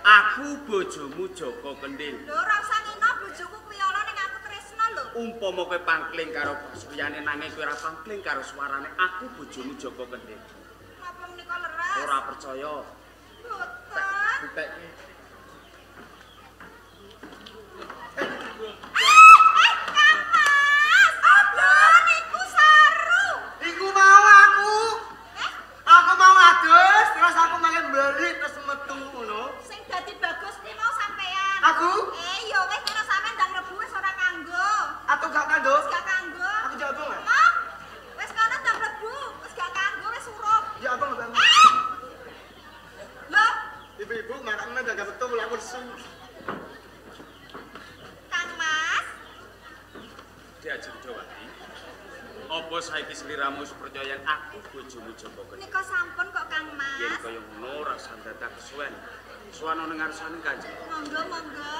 Aku bojomu Joko Kendil. Lho ora usah ngene bojoku kuwi ala ning aku tresna lho. Umpama kowe pangkling karo suryane nanging kowe ora pangkling karo suarane, aku bojomu Joko Kendil. Napa menika leres? Ora percaya. Boten. Butekke. Kang Mas, apa niku saru? Iku mau aku. Aku mau adus, terus aku makin beli terus metu ngono. Sing dadi bagus kuwi mau sampean. Aku? Ya wis nek sampean ndang mlebu wis ora kanggo. Aku gak kanggo. Wis gak kanggo. Aku jawab ah. Emang? Wis kono ndang mlebu, wis gak kanggo wis surup. Ya apa mbak? Lho, ibu-ibu marakne gak metu aku lesu. Kang Mas. Diajeng Jawati. Apa saiki sliramu wis percaya yen aku bojomu Joko Kendil? Nika sampun kok Kang Mas. Yen kaya ngono ora usah dadak kesuwen. Suwan ana ngarsane Kanjeng. Monggo, monggo.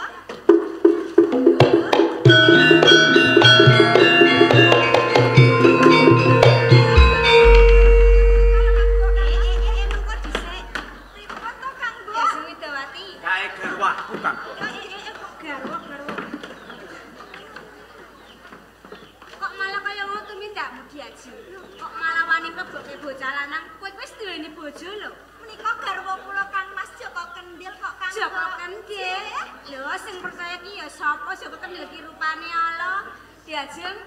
Mengko dhisik. Pripun to Kang Mbok? Diajeng Widawati. Kae garwaku Kang Mbok. Kok garwa garwa. Kok malah kaya ngono tumindakmu Diajeng? Kok malah wani mlebokke bocah lanang? Kowe wis duweni bojo lho. Menika garwa kula Kang Mas Joko Kendil kok Kang. Joko Kendil. Lho sing percaya ki ya sapa Joko Kendil ki rupane ala. Diajeng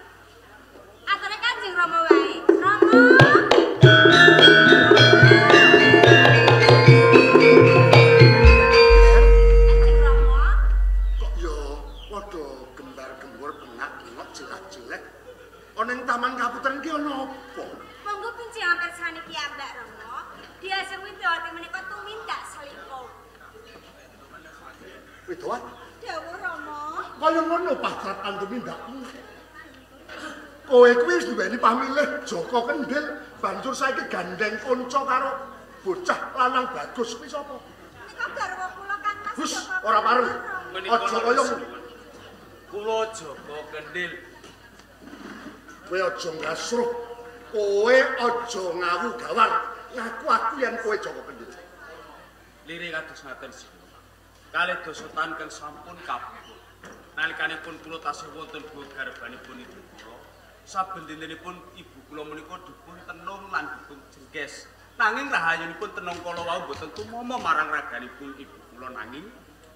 ature Kanjeng Rama wae. Rama. Kanjeng Rama. Kok ya padha gembar-gembor bengak-bengok jelek-jelek. Ana ing Taman Kaputren ki ana apa? Monggo pinjam pirsani ki Mbak Rama. Diajeng Widawati menika tumindak selingkuh. Widawati? Dawuh Rama. Kaya ngono patratan tumindakmu. Kowe kuwi wis duweni pamilih Joko Kendil, banjur saiki gandeng kanca karo bocah lanang bagus kuwi sapa? Menika garwa kula Kang Mas Hus, Joko. ora pareng. Aja kaya kula Joko Kendil. Kowe aja ngasruh. Kowe aja ngawu gawar. Ngaku aku yen kowe Joko Kendil. Lire kados ngaten sih. Kalih dasa taun kang sampun kapungkur. Nalikanipun kula tasih wonten buah garbanipun ibu kula, saben dintenipun ibu kula menika dipun tenung lan dipun jengkes. Nanging rahayunipun tenung kala wau boten tumama marang raganipun ibu kula, nanging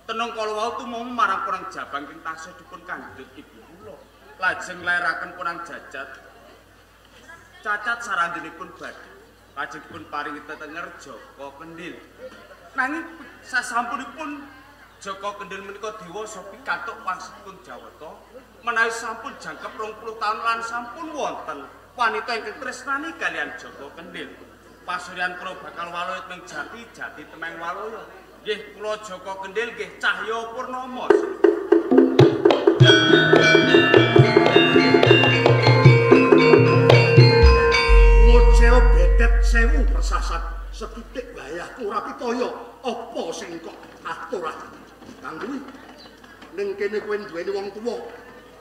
tenung kala wau tumama marang porang jabang kang tasih dipun kandhut ibu kula. Lajeng lairaken porang jajat cacat sarandinipun badhe. Lajeng dipun paringi tetenger Joko Kendil. Nanging sasampunipun Joko Kendil menika dewasa pikantuk wangsipun Jawata menawi sampun jangkep 20 taun lan sampun wonten wanita ingkang tresnani kalian Joko Kendil. Pasuryan kula bakal waluh ming jati jati temeng waluh. Nggih kula Joko Kendil nggih Cahya Purnama. Ngoceo betet sewu persasat setitik wayahku ora pitaya apa sing kok atur. Kang kuwi ning kene kowe duweni wong tuwa.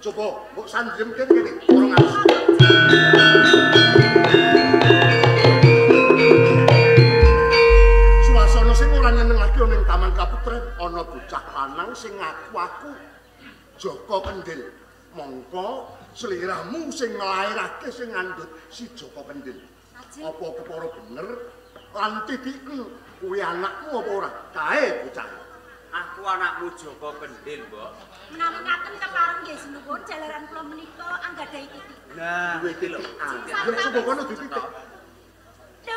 Coba mbok sandhem kene kene ora ngarep. Suasana sing ora nyenengake ning Taman Kaputren ana bocah lanang sing ngaku aku Joko Kendil. Mongko sliramu sing nglairake sing ngandhut si Joko Kendil. Apa kepara bener lan titiken kuwi anakmu apa ora? Kae bocah. Aku anakmu Joko Kendil, Mbok. Menawi ngaten kepareng nggih sinuwun jalaran kula menika anggadhahi titik. Nah, duwe titik. Ya coba kono dititik. Lho,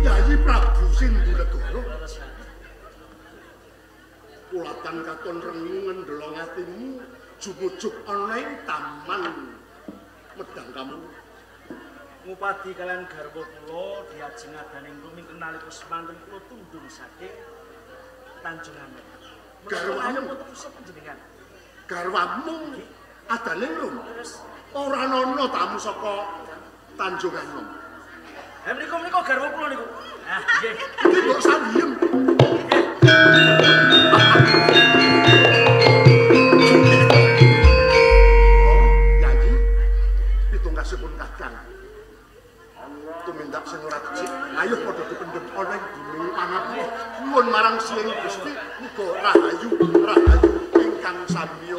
Yayi Prabu Sindhunegara. Kulatan katon rengu ngendelong atimu jumujuk ana ing taman Medang Kamu. Ngupadi kalian garwa kula diajeng adaning rumingkeng nalika semanten kula tundung saking Tanjung Anom. Garwamu panjenengan. Garwamu adaning rum. Ora ana tamu saka Tanjung Anom. Ha menika garwa kula niku. Ah nggih. Iki mbok sandiem. Oh, Yayi. Pitungkasipun kadang. Tumindak sing ora becik, ayo padha dipendhem ana ing bumi pangapura. Nuwun marang Sing Gusti muga rahayu rahayu ingkang samya.